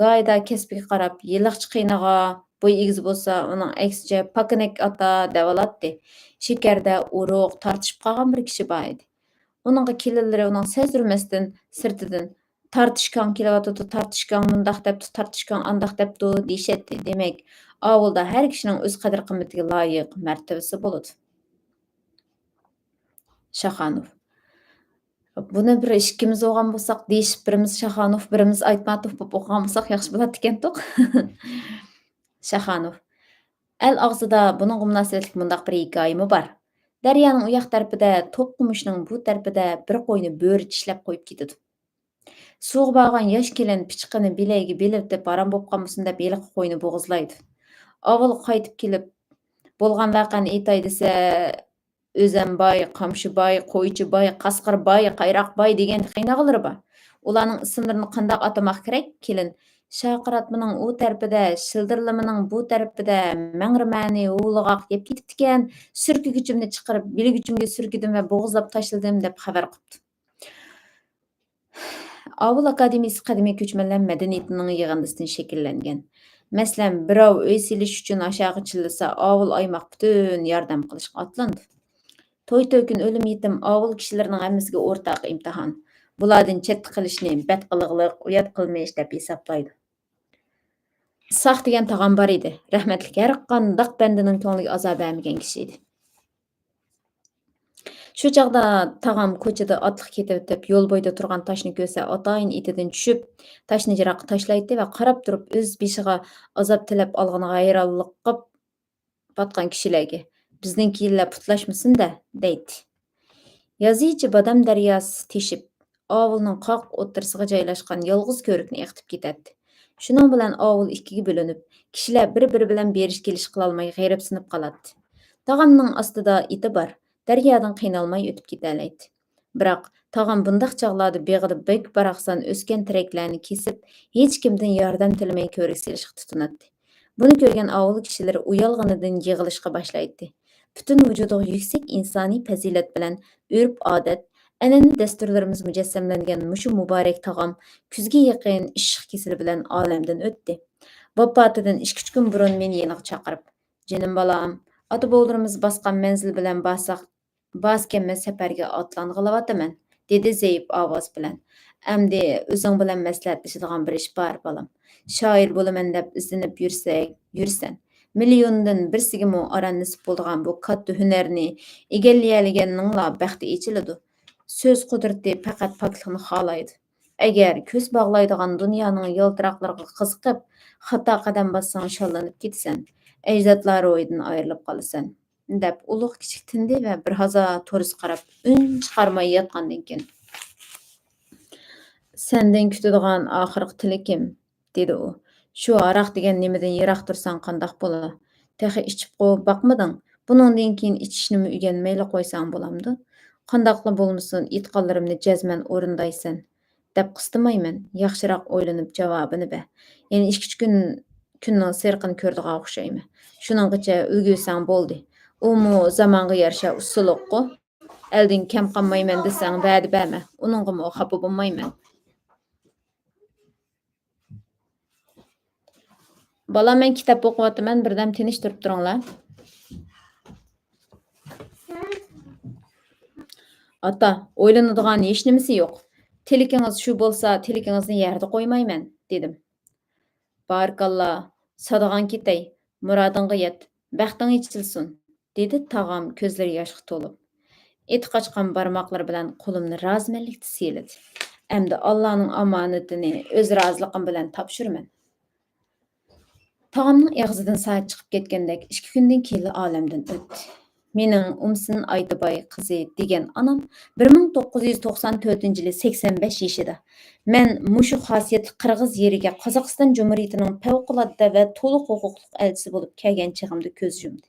گاھىدا كەسپىگە قاراپ يىللىقچى قېيىنئاغا، بوي ئېگىز بولسا، ئۇنىڭ ئەكسىچە پاكىنەك ئاتا دەۋالاتتى. شېكەردە ئۇرۇق تارتىشىپ قالغان بىر كىشى بار ئىدى. ئۇنىڭغا كېلىنلىرى ئۇنىڭ سەزدۈرمەستىن سىرتىدىن تارتىشكاڭ كېلىۋاتىدۇ، تارتىشكاڭ مۇنداق دەپتۇ، تارتىشكاڭ ئانداق دەپتۇ دېيىشەتتى. دېمەك، ئاۋۇلدا ھەر كىشىنىڭ ئۆز قەدىر-قىممىتىگە لايىق مەرتىۋىسى بولىدۇ. شاخانوف. بۇنى بىر ئىككىمىز بولغان بولساق، دېيىشىپ بىرىمىز شاخانوف، بىرىمىز ئايتماتوف بولۇپ ئوقۇغان بولساق ياخشى بولاتتىكەنتۇق. شاخانوف. ئەل ئاغزىدا بۇنىڭغا مۇناسىۋەتلىك مۇنداق بىر ھېكايىمۇ بار. دەريانىڭ ئۇ ياق تەرىپىدە، توققۇمۇشنىڭ بۇ تەرىپىدە بىر قوينى بۆرە چىشلەپ قويۇپ كېتىدۇ. سۇغا بارغان ياش كېلىن پىچىقىنى بىلەيگە بېلىۋېتىپ، ھارام بوپقانمىسۇن دەپ ھېلىقى قوينى بوغۇزلايدۇ. ئاۋۇلغا قايتىپ كېلىپ، بولغان ۋەقەنى ئېيتاي دېسە، ئۆزەم باي، قامشى باي، قويچى باي، قاسقىر باي، قايراق باي دېگەن قېيىنئاغىلىرى بار. ئۇلارنىڭ ئىسىملىرىنى قانداق ئاتىماق كېرەك؟ كېلىن، شارقىراتمىنىڭ ئۇ تەرىپىدە، شىلدىرلىمىنىڭ بۇ تەرىپىدە، مەڭرىمەنى ھۇۋلىغاق يەپ كېتىپتىكەن، سۈركىگۈچۈمنى چىقىرىپ، بىلىگۈچۈمگە سۈركىدىم ۋە بوغۇزلاپ تاشلىدىم، دەپ خەۋەر قىپتۇ. ئاۋۇل ئاكادېمىيىسى قەدىمىي كۆچمەنلەر مەدەنىيىتىنىڭ يىغىندىسىدىن شەكىللەنگەن. مەسىلەن، بىراۋ ئۆي سېلىش ئۈچۈن ئاشاغا چىللىسا، ئاۋۇل ئايماق پۈتۈن ياردەم قىلىشقا ئاتلىنىدۇ. توي-تۆكۈن، ئۆلۈم-يېتىم ئاۋۇل كىشىلىرىنىڭ ھەممىسىگە ئورتاق ئىمتىھان. بۇلاردىن چەتتە قېلىشنى بەت قىلىقلىق، ئۇيات قىلمىش دەپ ھېسابلايدۇ. ساخ دېگەن تاغام بار ئىدى. رەھمەتلىك ھەر قانداق بەندىنىڭ كۆڭلىگە ئازار بەرمىگەن كىشى ئىدى. شۇ چاغدا تاغام كوچىدا ئاتلىق كېتىۋېتىپ، يول بويىدا تۇرغان تاشنى كۆرسە، ئاتايىن ئېتىدىن چۈشۈپ، تاشنى يىراققا تاشلايتتى ۋە قاراپ تۇرۇپ ئۆز بېشىغا ئازاب تىلەپ ئالغىنىغا ھەيرانلىق قىلىپ پاتقان كىشىلەرگە، «بىزنىڭ كېيىنلەر پۇتلاشمىسۇن-دە» دەيتتى. يازىچى بادام دەرياسى تېشىپ، ئاۋۇلنىڭ قاق ئوتتۇرىسىغا جايلاشقان يالغۇز كۆۋرۈكنى ئېقىتىپ كېتەتتى. شۇنىڭ بىلەن ئاۋۇل ئىككىگە بۆلۈنۈپ، كىشىلەر بىر-بىرى بىلەن بېرىش-كېلىش قىلالماي غېرىبسىنىپ قالاتتى. تاغامنىڭ ئاستىدا ئېتى بار، دەريادىن قىينالماي ئۆتۈپ كېتەلەيتتى. بىراق، تاغام بۇنداق چاغلاردا بېغىدا بەك باراقسان ئۆسكەن تېرەكلەرنى كېسىپ، ھېچكىمدىن ياردەم تىلىمەي كۆۋرۈك سېلىشقا تۇتۇناتتى. بۇنى كۆرگەن ئاۋۇل كىشىلىرى ئۇيالغىنىدىن يىغلىشقا باشلايتتى. پۈتۈن ۋۇجۇدىغا يۈكسەك ئىنسانىي پەزىلەت بىلەن ئۆرپ-ئادەت، ئەنئەنە دەستۇرلىرىمىز مۇجەسسەملەنگەن مۇشۇ مۇبارەك تاغام كۈزگە يېقىن ئىششىق كېسىلى بىلەن ئالەمدىن ئۆتتى. ۋاپاتىدىن ئىككى-ئۈچ كۈن بۇرۇن مېنى يېنىغا چاقىرىپ، «جېنىم بالام، ئاتا-بوۋىلىرىمىز باسقان مەنزىل بىلەن بارساق، بارسىكەنمەن سەپەرگە ئاتلانغىلىۋاتىمەن» دېدى زەئىپ ئاۋاز بىلەن. ئەمدى ئۆزۈڭ بىلەن مەسلىھەتلىشىدىغان بىر ئىش بار، بالام. شائىر بولىمەن دەپ ئىزدىنىپ يۈرسەك، يۈرىسەن. مىليوندىن بىرسىگىمۇ ئاران نېسىپ بولىدىغان بۇ كاتتا ھۈنەرنى ئىگىلىيەلىگەننىڭلا بەختى ئېچىلىدۇ. سۆز قۇدرىتى پەقەت پاكلىقنى خالايدۇ. ئەگەر كۆز باغلايدىغان دۇنيانىڭ يالتىراقلىرىغا قىزىقىپ، خاتا قەدەم باسساڭ شاللىنىپ كېتىسەن، ئەجدادلار روھىدىن ئايرىلىپ قالىسەن، دەپ ئۇلۇغ كىچىك تىندى ۋە بىر ھازا تورۇس قاراپ ئۈن چىقارماي ياتقاندىن كېيىن، سەندىن كۈتىدىغان ئاخىرقى تىلىكىم، دېدى ئۇ. شۇ ھاراق دېگەن نېمىدىن يىراق تۇرساڭ قانداق بولا؟ تېخى ئىچىپقۇ باقمىدىڭ؟ بۇنىڭدىن كېيىن ئىچىشنىمۇ ئۆگەنمەيلا قويساڭ بولامدۇ؟ قانداقلا بولمىسۇن، ئېيتقانلىرىمنى جەزمەن ئورۇندايسەن، دەپ قىستىمايمەن. ياخشىراق ئويلىنىپ جاۋابىنى بەر. يەنە ئىككى-ئۈچ كۈن، كۈننىڭ سېرىقىنى كۆرىدىغان ئوخشايمەن. شۇنىڭغىچە ئۈلگۈرسەڭ بولدى. ئۇمۇ زامانغا يارىشا ئۇسسۇلۇققۇ. ئەلدىن كەم قالمايمەن دېسەڭ ۋەدە بەرمە. ئۇنىڭغىمۇ خاپا بولمايمەن. بالام، مەن كىتاب ئوقۇۋاتىمەن، بىردەم تىنچ تۇرۇپ تۇرۇڭلار. ئاتا، ئويلىنىدىغان ھېچنېمىسى يوق. تىلىكىڭىز شۇ بولسا، تىلىكىڭىزنى يەردە قويمايمەن، دېدىم. بارىكاللا، سادىغان كېتەي، مۇرادىڭغا يەت، بەختىڭ ئېچىلسۇن، دېدى تاغام كۆزلىرى ياشقا تولۇپ. ئېتى قاچقان بارماقلىرى بىلەن قولۇمنى رازىمەنلىكتە سىيلىدى. ئەمدى ئاللانىڭ ئامانىتىنى ئۆز رازىلىقىم بىلەن تاپشۇرىمەن. تاغامنىڭ ئېغىزىدىن سايەت چىقىپ كەتكەندەك ئىككى كۈندىن كېيىنلا ئالەمدىن ئۆتتى. مېنىڭ ئۇمسىن ئايتىباي قىزى دېگەن ئانام بىر مىڭ توققۇز يۈز توقسان تۆتىنچى يىلى سەكسەن بەش يېشىدا، مەن مۇشۇ خاسىيەتلىك قىرغىز يېرىگە قازاقىستان جۇمھۇرىيىتىنىڭ پەۋقۇلئاددە ۋە تولۇق ھوقۇقلۇق ئەلچىسى بولۇپ كەلگەن چېغىمدا كۆز يۇمدى.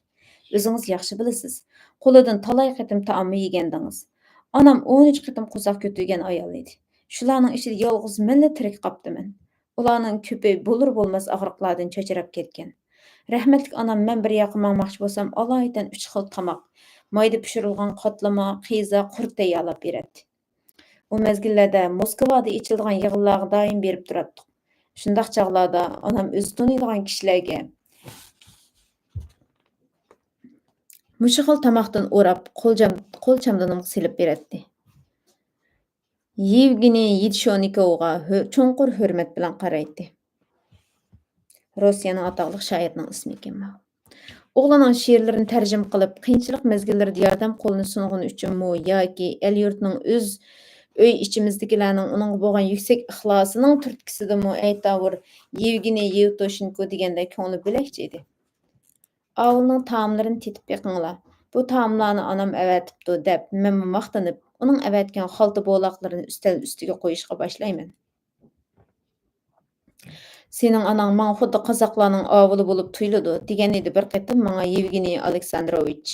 ئۆزىڭىز ياخشى بىلىسىز، قولىدىن تالاي قېتىم تائاممۇ يېگەندىڭىز. ئانام ئون ئۈچ قېتىم قورساق كۆتۈرگەن ئايال ئىدى. شۇلارنىڭ ئىچىدە يالغۇز مەنلا تىرىك قاپتىمەن. ئۇلارنىڭ كۆپى بولۇر-بولماس ئاغرىقلاردىن چاچراپ كەتكەن. رەھمەتلىك ئانام مەن بىر ياققا ماڭماقچى بولسام، ئالايىتەن ئۈچ خىل تاماق، مايدا پىشۇرۇلغان قاتلىما، قىزا، قۇرۇت تەييارلاپ بېرەتتى. ئۇ مەزگىللەردە موسكۋادا ئېچىلىدىغان يىغىنلارغا دائىم بېرىپ تۇراتتۇق. شۇنداق چاغلاردا ئانام ئۆزى تونۇيدىغان كىشىلەرگە مۇشۇ خىل تاماقتىن ئوراپ، قول جام-، قول چامدىنىمغا سېلىپ بېرەتتى. يېۋگېنىي يېدىشونىكوۋغا ھۆ-، چوڭقۇر ھۆرمەت بىلەن قارايتتى. روسىيەنىڭ ئاتاقلىق شائىرىنىڭ ئىسمى ئىكەن بۇ. ئوغلىنىڭ شېئىرلىرىنى تەرجىمە قىلىپ، قىيىنچىلىق مەزگىللىرىدە ياردەم قولىنى سۇنغىنى ئۈچۈنمۇ ياكى ئەل-يۇرتنىڭ ئۆز ئۆي ئىچىمىزدىكىلەرنىڭ ئۇنىڭغا بولغان يۈكسەك ئىخلاسىنىڭ تۈرتكىسىدىمۇ ئەيتاۋۇر يېۋگېنىي يېۋتۇشېنكو دېگەندەك كۆڭلى بۆلەكچە ئىدى. ئاۋۇلنىڭ تائاملىرىنى تېتىپ بېقىڭلار. بۇ تائاملارنى ئانام ئەۋەتىپتۇ، دەپ مەنمۇ ماختىنىپ، ئۇنىڭ ئەۋەتكەن خالتا بولاقلىرىنى ئۈستەل ئۈستىگە قويۇشقا باشلايمەن. سېنىڭ ئاناڭ ماڭا خۇددى قازاقلارنىڭ ئاۋۇلى بولۇپ تۇيۇلىدۇ، دېگەن ئىدى بىر قېتىم ماڭا يېۋگېنىي ئالېكساندروۋىچ.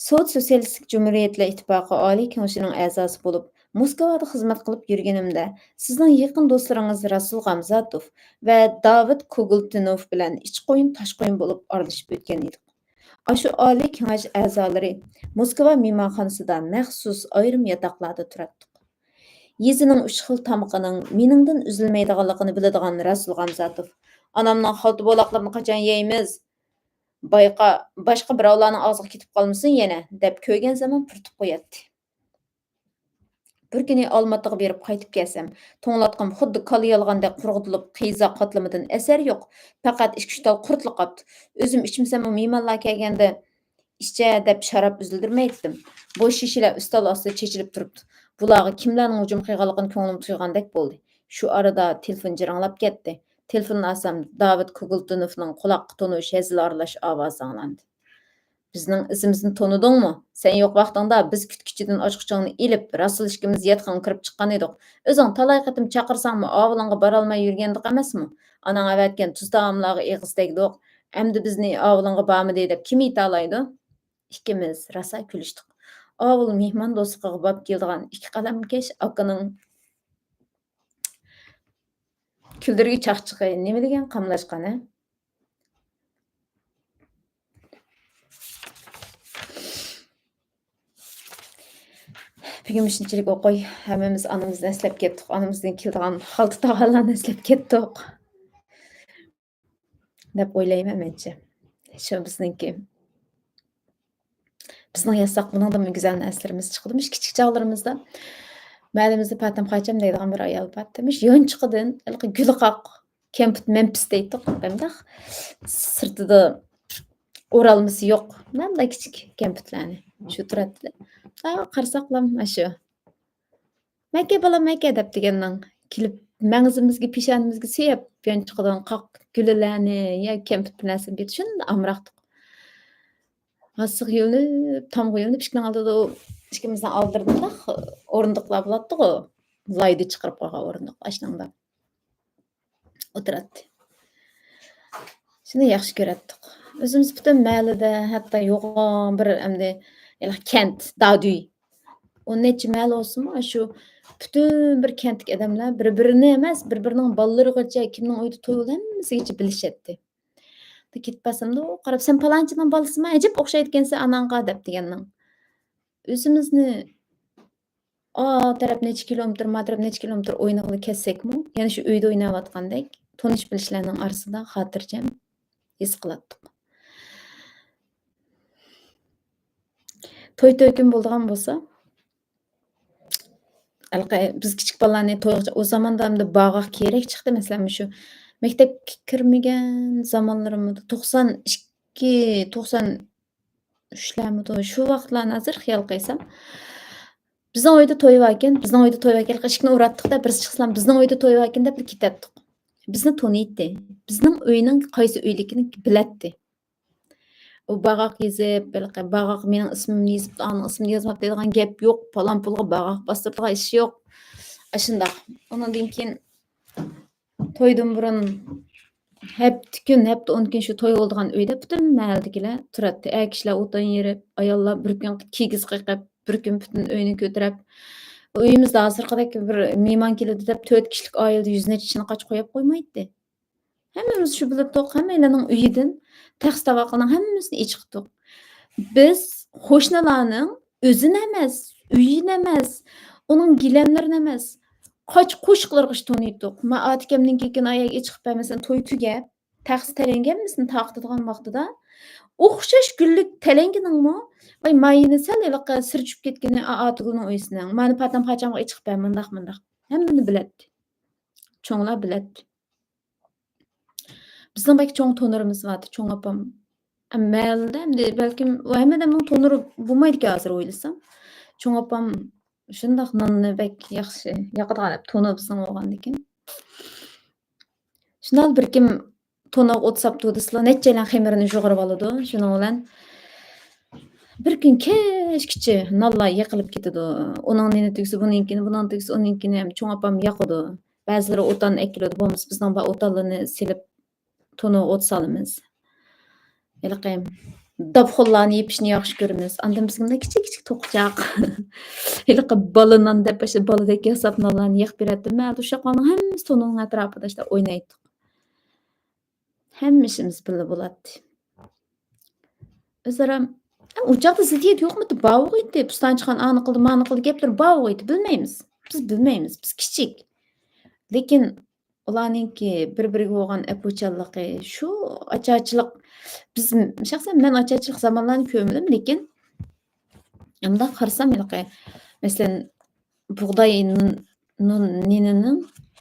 سوۋېت سوتسىيالىستىك جۇمھۇرىيەتلەر ئىتتىپاقى ئالىي كېڭىشىنىڭ ئەزاسى بولۇپ، موسكۋادا خىزمەت قىلىپ يۈرگىنىمدە، سىزنىڭ يېقىن دوستلىرىڭىز رەسۇل غامزاتوف ۋە داۋىد كوگۇلتىنوف بىلەن ئىچ قويۇن، تاش قويۇن بولۇپ ئارىلىشىپ ئۆتكەن ئىدۇق. ئاشۇ ئالىي كېڭەش ئەزالىرى موسكۋا مېھمانخانىسىدا مەخسۇس ئايرىم ياتاقلاردا تۇراتتۇق. يېزىنىڭ ئۈچ خىل تامىقىنىڭ مېنىڭدىن ئۈزۈلمەيدىغانلىقىنى بىلىدىغان رەسۇل غامزاتوف، «ئانامنىڭ خالتا بولاقلىرىنى قاچان يەيمىز؟ بايقا، باشقا بىراۋلارنىڭ ئاغزىغا كېتىپ قالمىسۇن يەنە» دەپ كۆرگەن زامان پۈرتۈپ قوياتتى. بىر كۈنى ئالماتىغا بېرىپ قايتىپ كەلسەم، توڭلاتقۇم خۇددى كالا يالغاندەك قۇرغىتىلىپ، قىزا قاتلىمىدىن ئەسەر يوق. پەقەت ئىككى-ئۈچ تال قۇرتلا قاپتۇ. ئۆزۈم ئىچمىسەممۇ، مېھمانلار كەلگەندە ئىچە دەپ شاراب ئۈزۈلدۈرمەيتتىم. بوش شىشىلەر ئۈستەل ئاستىدا چېچىلىپ تۇرۇپتۇ. بۇلارغا كىملەرنىڭ ھۇجۇم قىلغانلىقىنى كۆڭلۈم تۇيغاندەك بولدى. شۇ ئارىدا تېلېفون جىرىڭلاپ كەتتى. تېلېفوننى ئالسام، داۋىد كوگۇلتىنوفنىڭ قۇلاققا تونۇش ھەزىل ئارىلاش ئاۋازى ئاڭلاندى. «بىزنىڭ ئىزىمىزنى تونۇدۇڭمۇ؟ سەن يوق ۋاقتىڭدا بىز كۈتكۈچىدىن ئاچقۇچۇڭنى ئېلىپ، راسسىلا ئىككىمىز ياتىقىڭغا كىرىپ چىققان ئىدۇق. ئۆزۈڭ تالاي قېتىم چاقىرساڭمۇ، ئاۋۇلۇڭغا بارالماي يۈرگەنىدۇق ئەمەسمۇ؟ ئاناڭ ئەۋەتكەن تۇز تائاملارغا ئېغىز تەگدۇق. ئەمدى بىزنى ئاۋۇلۇڭغا بارمىدى دەپ كىم ئېيتالايدۇ؟» ئىككىمىز راسا كۈلۈشتۇق. ئاۋۇل مېھمان دوستلۇقىغا باب كېلىدىغان ئىككى قەلەمكەش ئاكىنىڭ كۈلدۈرگۈ چاقچىقى نېمە دېگەن قاملاشقان، ھە؟ بۈگۈن مۇشۇنچىلىك ئوقۇي. ھەممىمىز ئانىمىزنى ئەسلەپ كەتتۇق. ئانىمىزدىن كېلىدىغان خالتا تاغارلارنى ئەسلەپ كەتتۇق. دەپ ئويلايمەن مەنچە. شۇ بىزنىڭكى. بىزنىڭ يازساق بۇنىڭدىنمۇ گۈزەل نەرسىلىرىمىز چىقىدۇ. مۇشۇ كىچىك چاغلىرىمىزدا مەھەللىمىزدە پاتەم خاچام دەيدىغان بىر ئايال بارتى. مۇشۇ يانچۇقىدىن ھېلىقى گۈلىقاق كەمپۈت مەمپۈس دەيتتۇق، بەمداق سىرتىدا ئورالمىسى يوق، مۇنداق كىچىك كەمپۈتلەرنى شۇ تۇراتتى. ئا، قارىساقلام ئاشۇ. «مەكە بالام، مەكە» دەپ دېگەننىڭ كېلىپ مەڭزىمىزگە، پېشانىمىزگە سىياپ، يانچۇقىدىن قاق گۈلىلەرنى يا كەمپۈت بىر نەرسىنى بېرىپ شۇنداق ئامراقتۇق. ھاسىغا يۆلىنىپ، تامغا يۆلىنىپ، ئىشىكنىڭ ئالدىدا ئۇ ئىككىمىزنىڭ ئالدىدا مۇنداق ئورۇندۇقلار بولاتتىغۇ، لايدا چىقىرىپ قويغان ئورۇندۇق، ئاشۇنىڭدا ئولتۇراتتى. شۇنى ياخشى كۆرەتتۇق. ئۆزىمىز پۈتۈن مەھەللىدە، ھەتتا يوغان بىر ئەمدى ھېلىقى كەنت، دادۈي. ئون نەچچە مەھەللە بولسىمۇ، شۇ پۈتۈن بىر كەنتتىكى ئادەملەر بىر-بىرىنى ئەمەس، بىر-بىرىنىڭ بالىلىرىغىچە، كىمنىڭ ئۆيىدە توي بولدى، ھەممىسىگىچە بىلىشەتتى. كېتىپ بارسامدۇ، قاراپ، «سەن پالانچىنىڭ بالىسىما؟ ئەجەب ئوخشايدىكەنسەن ئاناڭغا» دەپ دېگەننىڭ. ئۆزىمىزنى ئا تەرەپ نەچچە كىلومېتىر، ما تەرەپ نەچچە كىلومېتىر ئوينىغىلى كەتسەكمۇ، يەنە شۇ ئۆيدە ئويناۋاتقاندەك، تونۇش بىلىشلەرنىڭ ئارىسىدا خاتىرجەم ھېس قىلاتتۇق. توي تۆكۈن بولىدىغان بولسا، ھېلىقى بىز كىچىك بالىلارنى تويغا، ئۇ زاماندا ئەمدى باغاق كېرەك چىقتى. مەسىلەن، مۇشۇ مەكتەپكە كىرمىگەن زامانلىرىمدا، توقسان ئىككى، توقسان ئۈچلەرمىدۇ؟ شۇ ۋاقىتلارنى ھازىر خىيال قىلسام، بىزنىڭ ئۆيدە توي باركەن، بىزنىڭ ئۆيدە توي باركەن، ھېلىقى ئىشىكنى ئۇراتتۇق-دە، بىرسى چىقسىلا، «بىزنىڭ ئۆيدە توي باركەن» دەپ كېتەتتۇق. بىزنى تونۇيتتى. بىزنىڭ ئۆينىڭ قايسى ئۆيلۈكىنى بىلەتتى. ئۇ باغاق يېزىپ، ھېلىقى باغاق مېنىڭ ئىسمىمنى يېزىپتۇ، ئانىڭ ئىسمىنى يازماپتۇ دەيدىغان گەپ يوق. پالان پۇلغا باغاق باستۇرىدىغان ئىش يوق. ئاشۇنداق. ئۇنىڭدىن كېيىن تويدىن بۇرۇن ھەپتە كۈن، ھەپتە ئون كۈن شۇ توي بولىدىغان ئۆيدە پۈتۈن مەھەللىدىكىلەر تۇراتتى. ئەر كىشىلەر ئوتۇن يېرىپ، ئاياللار بىر كۈن كىگىز قېقىپ، بىر كۈن پۈتۈن ئۆينى كۆتۈرۈپ. ئۆيىمىزدە ھازىرقىدەك بىر مېھمان كېلىدۇ دەپ تۆت كىشىلىك ئائىلىدە يۈز نەچچە چىنە قاچا قويۇپ قويمايتتى. ھەممىمىز شۇ بىلەتتۇق، ھەممەيلەننىڭ ئۆيىدىن تەخسە تاۋاقلارنىڭ ھەممىسىنى ئېچىقتۇق. بىز قوشنىلارنىڭ ئۆزىنى ئەمەس، ئۆيىنى ئەمەس، ئۇنىڭ گىلەملىرىنى ئەمەس، قاچا قوشۇقلىرىغىچە تونۇيتتۇق. ما ئاتىكەمنىڭكىنى ئاياغ ئېچىقىپ بەرمىسەم توي تۈگەپ، تەخسە تەلەينى ھەممىسىنى تارقىتىدىغان ۋاقتىدا، ئوخشاش گۈللۈك تەلەينىڭمۇ، ۋاي، مايىنى سەل ھېلىقى سىرى چۈشۈپ كەتكىنى ئا-، ئاتىگۈلنىڭ ئۆيسىنىڭ. مانا پاتەم خاچامغا ئېچىقىپ بەر، مۇنداق، مۇنداق. ھەممىنى بىلەتتى. چوڭلار بىلەتتى. بىزنىڭ بەك چوڭ تونۇرىمىز بارتى، چوڭ ئاپام. ئەم، مەھەللىدە ئەمدى بەلكىم ئۇ ھەممە ئادەمنىڭ تونۇرى بولمايدىكەن ھازىر ئويلىسام. چوڭ ئاپام شۇنداق ناننى بەك ياخشى ياقىدىغان دەپ تونۇر بىزنىڭ بولغاندىكىن. شۇنداق بىر كىم تونۇرغا ئوت ساپتۇ دېسىلا، نەچچەيلەن خېمىرىنى يۇغۇرۇۋالىدۇ. شۇنىڭ بىلەن بىر كۈن كەچكىچە نانلار يېقىلىپ كېتىدۇ. ئۇنىڭ نېنى تۈگسە، بۇنىڭكىنى، بۇنىڭ تۈگسە، ئۇنىڭكىنى ھەم چوڭ ئاپام ياقىدۇ. بەزىلىرى ئوتان ئەكېلىدۇ، بولمىسا بىزنىڭ بار ئوتانلىرىنى سېلىپ، تونۇرغا ئوت سالىمىز. ھېلىقى داپخوللارنى يېپىشنى ياخشى كۆرىمىز. ئاندىن بىزگە مۇنداق كىچىك كىچىك توقىچاق. ھېلىقى بالا نان دەپ، ئاشۇ بالىدەك ياساپ نانلارنى يېقىپ بېرەتتى. مەن ئۇششاقلارنىڭ ھەممىسى تونۇرنىڭ ئەتراپىدا ئىشتە ئوينايتتۇق. ھەممە ئىشىمىز بىللە بولاتتى. ئۆزئارا، ئۇ چاغدا زىددىيەت يوقمىدى؟ بارغۇ ئىدى. پۇستانچىخان ئانى قىلدى، مانى قىلدى گەپلىرى بارغۇ ئىدى. بىلمەيمىز. بىز بىلمەيمىز. بىز كىچىك. لېكىن ئۇلارنىڭكى بىر-بىرىگە بولغان ئەپۇچانلىقى، شۇ ئاچارچىلىق، بىز، شەخسەن مەن ئاچارچىلىق زامانلارنى كۆرمىدىم، لېكىن مۇنداق قارىسام، ھېلىقى، مەسىلەن، بۇغداي نون، نون، نېنىنىڭ،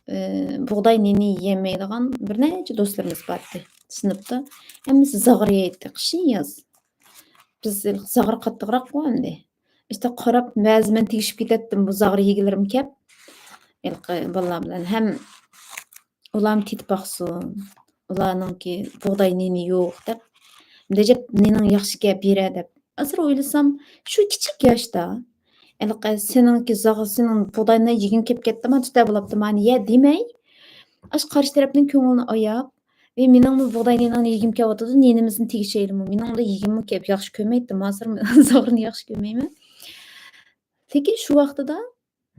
ئى، بۇغداي نېنى يېيەلمەيدىغان بىر نەچچە دوستلىرىمىز بارتى سىنىپتا. ھەممىسى زاغرا يەيتتى، قىشى ياز. بىز ھېلىقى زاغرا قاتتىقراققۇ ئەمدى. ئىشتە قاراپ، بەزى مەن تېگىشىپ كېتەتتىم بۇ زاغرا يېگۈلىرىم كەپ. ھېلىقى بالىلار بىلەن ھەم ئۇلارمۇ تېتىپ باقسۇن، ئۇلارنىڭكى بۇغداي نېنى يوق دەپ، نەجەپ نېنىڭ ياخشىكەن بېرە دەپ. ھازىر ئويلىسام، شۇ كىچىك ياشتا، ھېلىقى سېنىڭكى زاغ-، سېنىڭ بۇغداينى يېگۈم كەپ كەتتىما، تۈتە بولاپتىما، يە دېمەي، ئاشۇ قارشى تەرەپنىڭ كۆڭلىنى ئاياپ، ۋەي، مېنىڭمۇ بۇغداي نېنىڭنى يېگۈم كېلىۋاتىدۇ، نېنىمىزنى تېگىشەيلىمۇ، مېنىڭ ئۇنداق يېگۈممۇ كەپ، ياخشى كۆرمەيتتىم، ھازىرمۇ زاغرىنى ياخشى كۆرمەيمەن. لېكىن شۇ ۋاقتىدا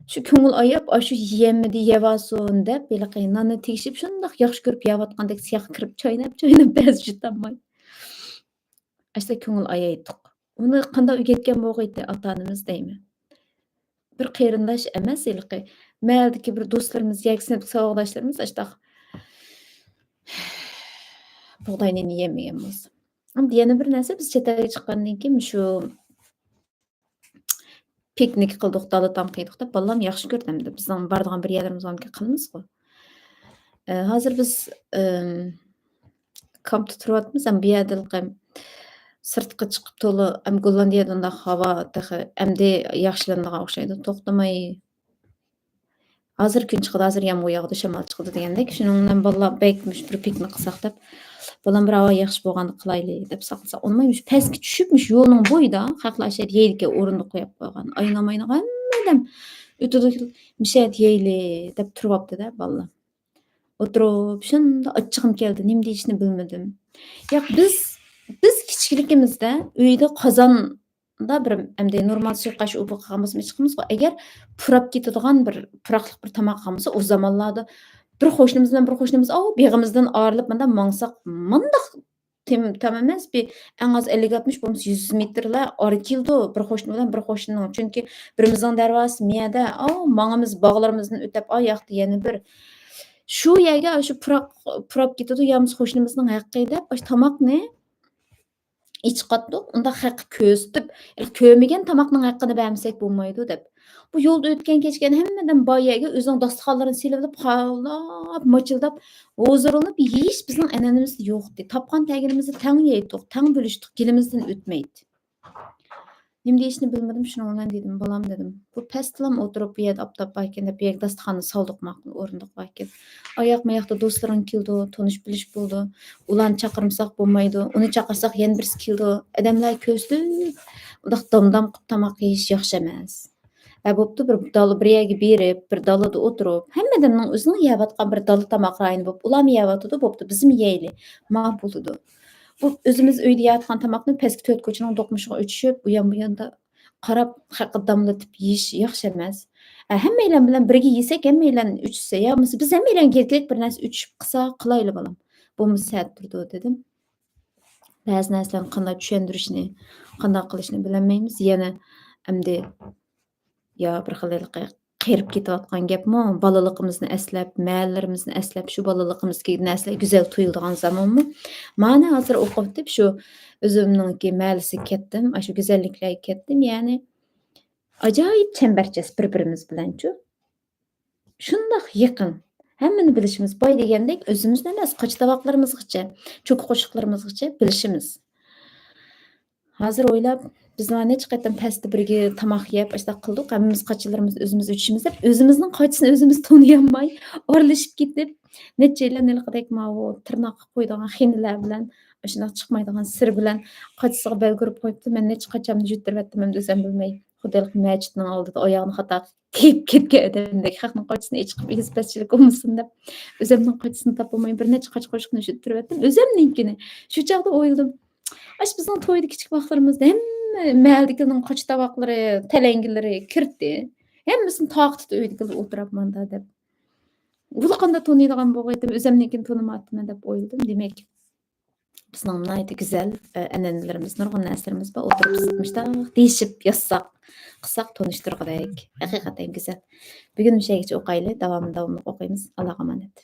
شۇ كۆڭۈل ئاياپ، ئاشۇ يېيەلمىدى، يەۋالسۇن دەپ، ھېلىقى ناننى تېگىشىپ، شۇنداق ياخشى كۆرۈپ يەۋاتقاندەك سىياققا كىرىپ، چايناپ، چايناپ، بەزى يۇتالماي. ئاشۇنداق كۆڭۈل ئايايتتۇق. ئۇنى قانداق ئۆگەتكەن بولغىيتتى ئاتا-ئانىمىز دەيمەن. بىر قېرىنداش ئەمەس، ھېلىقى مەھەللىدىكى بىر دوستلىرىمىز، يەككە سىنىپتىكى ساۋاقداشلىرىمىز ئاشۇنداق بۇغداي نېنى يېمىگەن بولسا. ئەمدى يەنە بىر نەرسە، بىز چەت ئەلگە چىققاندىن كېيىن شۇ، پىكنىك قىلدۇق، دالا تامىقى يېدۇق دەپ، بالىلارمۇ ياخشى كۆردى ئەمدى. بىزنىڭ بارىدىغان بىر يەرلىرىمىز بارمىكىن، قىلىمىزغۇ. ئە، ھازىر بىز، ئىم، كامپتا تۇرۇۋاتىمىز، ھەم بۇ يەردە ھېلىقى سىرتقا چىقىپ تولا، ھەم گوللاندىيەدە ئۇنداق ھاۋا تېخى ئەمدى ياخشىلىنىدىغان ئوخشايدۇ، توختىماي. ھازىر كۈن چىقىدۇ، ھازىر يامغۇر ياغىدۇ، شامال چىقىدۇ دېگەندەك. شۇنىڭ بىلەن بالىلار بەك مۇشۇ بىر پىكنىك قىلساق دەپ، بالام بىر ھاۋا ياخشى بولغاندا قىلايلى دەپ ساقلىسا، ئۇنىماي مۇشۇ پەسكە چۈشۈپ، مۇشۇ يولنىڭ بويىدا خەقلەر ئاشۇ يەردە يەيدىكەن، ئورۇندۇق قويۇپ قويغان. ئاينىماينىغان ھەممە ئادەم ئۆتىدۇ، مۇشۇ يەردە يەيلى دەپ تۇرۇۋاپتۇ-دە بالىلار. ئولتۇرۇپ، شۇنداق ئاچچىقىم كەلدى، نېمە دېيىشنى بىلمىدىم. ياق، بىز، بىز كىچىكلىكىمىزدە ئۆيدە قازاندا بىر ئەمدى نورمال سۇيۇقئاش ئۇبۇ قىلغان بولسىمۇ، ھېچ قىلمىسىغۇ. ئەگەر پۇراپ كېتىدىغان بىر، پۇراقلىق بىر تاماق قالمىسا، ئۇ زامانلاردا بىر قوشنىمىز بىلەن بىر قوشنىمىز، ئاۋۇ بېغىمىزدىن ئايرىلىپ مۇنداق ماڭساق، مۇنداق تېم-، تام ئەمەس، بىر ئەڭ ئاز ئەللىك ئاتمىش بولمىسا يۈز مېتىرلار ئارا كېلىدۇ، بىر قوشنا بىلەن بىر قوشنىنىڭ. چۈنكى بىرىمىزنىڭ دەرۋازىسى مۇ يەردە، ئاۋۇ ماڭىمىز، باغلىرىمىزدىن ئۆتۈپ، ئاۋۇ ياقتا يەنە بىر. شۇ يەرگە شۇ پۇراپ، پۇراپ كېتىدۇ، يا بولمىسا قوشنىمىزنىڭ ھەققى دەپ، ئاشۇ تاماقنى ئېچىقاتتۇق، ئۇنداق ھەققى كۆرسىتىپ، كۆرمىگەن تاماقنىڭ ھەققىنى بەرمىسەك بولمايدۇ دەپ. بۇ يولدا ئۆتكەن كەچكەن ھەممىدىن بار يەرگە ئۆزىنىڭ داستىخانلىرىنى سېلىۋېلىپ، خالاپ، ماچىلداپ، ھۇزۇرلىنىپ يېيىش بىزنىڭ ئەنئەنىمىزدە يوقتى. تاپقان تەگىنىمىزنى تەڭ يەيتتۇق، تەڭ بۆلۈشتۇق، گېلىمىزدىن ئۆتمەيتتى. نېمە دېيىشنى بىلمىدىم، شۇنىڭ بىلەن دېدىم، بالام دېدىم، بۇ پەستىلام ئولتۇرۇپ، بۇ يەردە ئاپتاپ باركەن دەپ، بۇ يەرگە داستىخاننى سالدۇق، ماقۇل ئورۇندۇق باركەن. ئاياق ماياقتا دوستلىرىڭ كېلىدۇ، تونۇش بىلىش بولىدۇ. ئۇلارنى چاقىرمىساق بولمايدۇ. ئۇنى چاقىرساق يەنە بىرسى كېلىدۇ. ئادەملەر كۆرسىتىپ، ئۇنداق دام-دام قىلىپ تاماق يېيىش ياخشى ئەمەس. ھە، بوپتۇ، بىر دالا، بىر يەرگە بېرىپ، بىر دالىدا ئولتۇرۇپ، ھەممە ئادەمنىڭ ئۆزىنىڭ يەۋاتقان بىر دالا تاماق رايونى بولۇپ، ئۇلارمۇ يەۋاتىدۇ، بوپتۇ، بىزمۇ يەيلى. ما بولىدۇ. بۇ ئۆزىمىز ئۆيدە يەۋاتقان تاماقنى پەسكى تۆت كوچىنىڭ دوقمۇشىغا ئۆتۈشۈپ، ئۇ يان بۇ ياندا قاراپ، خەققە داملىتىپ يېيىش ياخشى ئەمەس. ھە، ھەممەيلەن بىلەن بىرگە يېسەك، ھەممەيلەن ئۈچۈشسە، يا بولمىسا بىز ھەممەيلەن گەركىلىك بىر نەرسە ئۈچۈشۈپ قىلسا قىلايلى بالام. بولمىسا سەت تۇرىدۇ دېدىم. بەزى نەرسىلەرنى قانداق چۈشەندۈرۈشنى، قانداق قىلىشنى بىلەلمەيمىز. يەنە ئەمدى يا بىر خىل ھېلىقى قېرىپ كېتىۋاتقان گەپمۇ، بالىلىقىمىزنى ئەسلەپ، مەلىلىرىمىزنى ئەسلەپ، شۇ بالىلىقىمىزدىكى نەرسىلەر گۈزەل تۇيۇلىدىغان زامانمۇ. مانا ھازىر ئوقۇۋېتىپ، شۇ ئۆزۈمنىڭكى مەلىسىگە كەتتىم، ئاشۇ گۈزەللىكلەرگە كەتتىم. يەنى ئاجايىپ چەمبەرچاس بىر-بىرىمىز بىلەنچۇ. شۇنداق يېقىن. ھەممىنى بىلىشىمىز باي دېگەندەك، ئۆزىمىزنى ئەمەس، قاچا-تاۋاقلىرىمىزغىچە، چوكا-قوشۇقلىرىمىزغىچە بىلىشىمىز. ھازىر ئويلاپ، بىز مانا نەچچە قېتىم پەستە بىرگە تاماق يەپ، ئاشۇنداق قىلدۇق. ھەممىمىز قاچىلىرىمىز ئۆزىمىز ئۈچۈشىمىز دەپ، ئۆزىمىزنىڭ قاچىسىنى ئۆزىمىز تونۇيالماي، ئارىلىشىپ كېتىپ، نەچچەيلەن ھېلىقىدەك ماۋۇ تىرناققا قويىدىغان خېنىلەر بىلەن، ئاشۇنداق چىقمايدىغان سىر بىلەن قاچىسىغا بەلگە ئۇرۇپ قويۇپتۇ. مەن نەچچە قاچامنى يۈتتۈرۈۋەتتىم ئەمدى ئۆزۈم بىلمەي. خۇددى ھېلىقى مەچىتنىڭ ئالدىدا ئاياغىنى خاتا تېگىپ كەتكەن ئادەمدەك، خەقنىڭ قاچىسىنى ئېچىقىپ ئېگىز-پەسچىلىك بولمىسۇن دەپ، ئۆزۈمنىڭ قاچىسىنى تاپالماي بىر نەچچە قاچا-قوشۇقنى يۈتتۈرۈۋەتتىم. ئۆزۈمنىڭكىنى. شۇ چاغدا ئويلىدىم، ئاشۇ بىزنىڭ تويدا كىچىك ۋاقىتلىرىمىزدا ھەممە مەھەللىدىكىلەرنىڭ قاچا-تاۋاقلىرى، تەلەڭگىلىرى كىردى. ھەممىسىنى تارقىتىپ ئۆيدىكىلەر ئولتۇرۇپ ماندا دەپ. ھېلىقاندا تونۇيدىغان بولغىيتىم، ئۆزۈمنىڭكىنى تونۇمايتتىمەن دەپ ئويلىدىم. دېمەك، بىزنىڭ ناھايىتى گۈزەل، ئە، ئەنئەنىلىرىمىز، نۇرغۇن نەرسىلىرىمىز بار. ئولتۇرۇپ مۇشۇنداق دېيىشىپ يازساق، قىلساق تونۇشتۇرغۇدەك. ھەقىقەتەن گۈزەل. بۈگۈن مۇشۇ يەرگىچە ئوقايلى. داۋامىنى داۋاملىق ئوقۇيمىز. ئاللاغا ئامانەت.